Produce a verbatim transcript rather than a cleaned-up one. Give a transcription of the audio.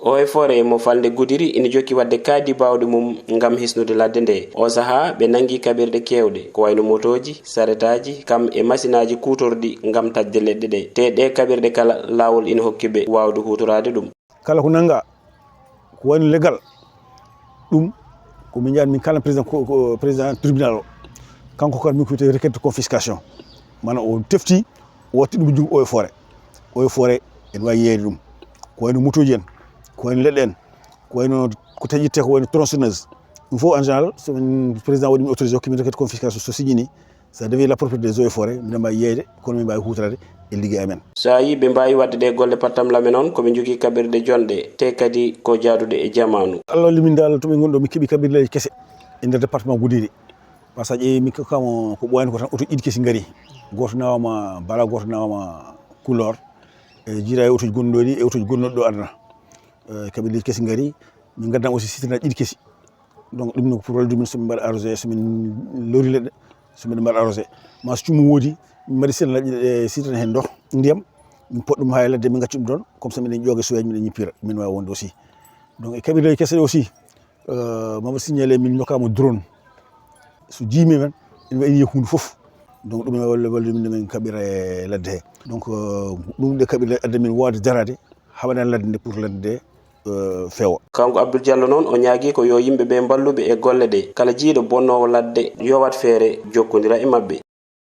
Eaux et Forêts mo falnde Gudiri ina jokki waɗde kaadi baawɗe mum ngam hisnude ladde nde. O sahaa ɓe nanngi kaɓirɗe keewɗe, ko wayno motooji, saretaaji, kam e masinaaji kuutorɗi ngam taƴde leɗɗe ɗe. Te ɗe kaɓirɗe kala, laawol ina hokki ɓe waawde huutoraade ɗum. Kala ko nannga, ko wayno leggal, ɗum ko min njahata min kaalna président, ko, ko président tribunal o. Kanko kadi min ko wiyetee requête de confiscation. Maanaam o tefti, o watti ɗum junngo Eaux et Forêts. Eaux et Forêts ene waawi yeeyde ɗum. Ko wayno motooji en, ko wayno leɗɗe en, ko wayno ko taƴirtee ko wayno tronçonneuse. Ɗum fof en général, so min président waɗi min autorisé, hokki min requête de confiscation, so signini, ça devient la propriété des Eaux et Forêts, mbiɗa mbaawi yeeyde, kono min mbaawi huutoraade e liggey amen. So a yii ɓe mbaawi waɗde ɗe golle pattamlame noon, ko ɓe njogii kaɓirɗe jonɗe, te kadi ko jaaduɗe e jamaanu. Allah walli min dal, to min ngonɗo, min keɓi kaɓirleeje kese e nder département Gudiri. Par ce que a ƴeewi, min kakkama ko ɓooyani ko tan, oto ɗiɗi kesi ngari. Gooto nawama Bala, gooto nawama Kulor. E jiira e otoji gonɗo ɗi, e otoji gonnoɗo ɗo adana. E kaɓirleeji kesi ngari, min ngaddama aussi citerne ɗiɗi kesi. Donc ɗum no pour wallude min, so min mbaɗa arrosé, so min lori leɗɗe, so min mbaɗa arrosé. Ma so cummu woodi, min mbaɗi citerne ɗiɗi, e citerne heen ndox, ndiyam, min pot ɗum haa e ladde, min ngacci ɗum toon, comme ça miɗen ƴooga suweeji, miɗen ñippira, min waawi wonde aussi. Donc e kaɓirleeji kese ɗe aussi, euh, Mamadou Signalé min ndokkama drone. So jiimi men, ene waɗi huunde fof. Donc ɗum ene walla, wallude min, min kaɓira e ladde he. Donc, euh, ɗum ɗe kaɓirɗe adda min wawde daraade, haɓanen ladde nde pour ladde nde, euh, feewa. Kanko Abdoul Diallo noon, o ñaagii ko yo yimɓe ɓe mballu ɓe e golle ɗe. Kala jiyɗo bonnoowo ladde, yo waɗ feere jokkondira e maɓɓe.